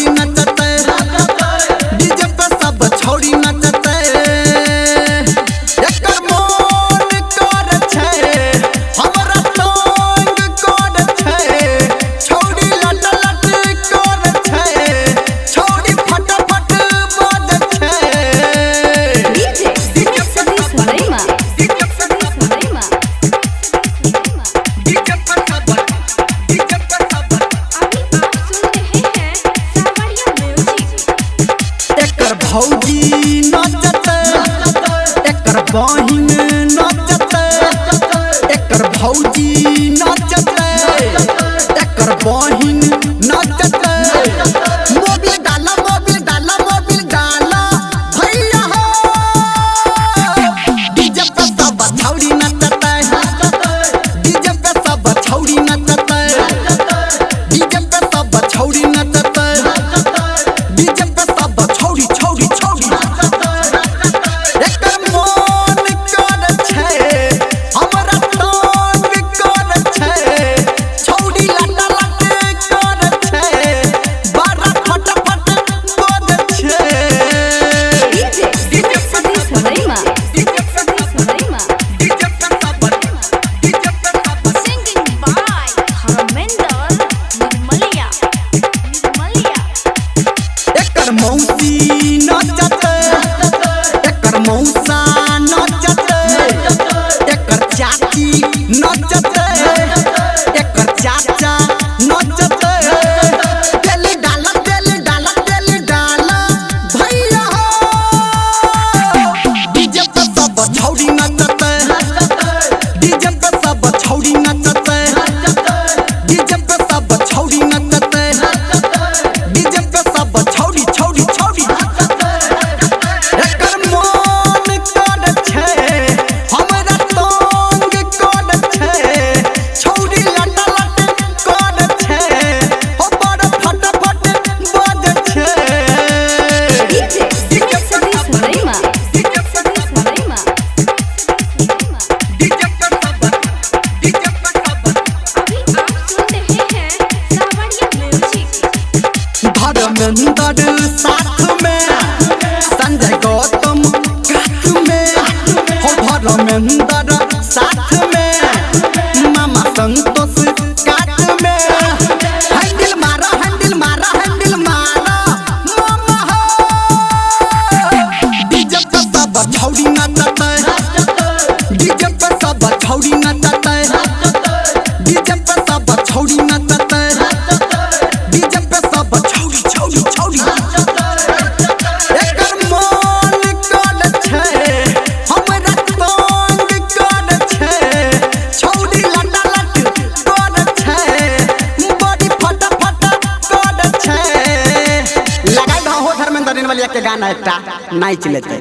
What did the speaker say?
छौड़ी नचतै, डीजे पे सब छौड़ी नचतै। एकर मोन कर छै हमरा तंग कर छै, छौड़ी लट लट कर छै, छौड़ी फटाफट बज छै। डीजे सतीश रैमा, रैमा। अभी आप सुन रहे हैं सावरिया म्यूजिक। एकर भौजी नचतै, एकर बहिन नचतै, एकर भौजी नचतै, एकर बहिन नचतै। मोबिल डाला मोबिल डाला मोबिल डाला भैया हो, डीजे पे सब छौड़ी नचतै, डीजे पे सब छौड़ी नचतै, डीजे पे सब छौड़ी नचतै, डीजे पे सब छौड़ी छौड़ी छौड़ी। एकर मोन कर छै हमरा तंग कर छै, छौड़ी लट लट कर छै, बड़ा फटाफट बज छै। DJ Satish रैमा, रैमा। Singing by Dharmendra Nirmaliya, Nirmaliya. एकर मौसी नचतै, एकर मौसा नचतै, एकर चाची नचतै, एकर चाचा नचतै। तेल डाला तेल डाला तेल डाला भैया हो, डीजे पे सब छौड़ी नचतै, डीजे पे सब छौड़ी नचतै, डीजे पे सब छौड़ी नचतै, डीजे पे सब छौड़ी छौड़ी छौड़ी। एकर मोन कर छै हमरा तंग कर छै, छौड़ी लट लट कर छै, हो बड़ फटाफट बज छै। डीजे सतीश रैमा, रैमा। अभी आप सुन रहे हैं सावरिया म्यूजिक। धर्मेंद्र साथ में संजय गौतम कात में, हो धर्मेंद्र साथ में मामा संतोष कात में। हैंडल मारा हैंडल मारा हैंडल मारा मामा हो, डीजे पे सब छौड़ी नचतै, डीजे पे सब छौड़ी नचतै, डीजे पे सब छौड़ी नचतै, डीजे पे सब छौड़ी छौड़ी छौड़ी। एकर मोन कर छै हमरा तंग कर छै, छौड़ी लट लट कर छै, बड़ी फटाफट कर छै। लगाई दहो धर्मेंद्र निर्मलिया के गाना एकटा नाचि लेतै।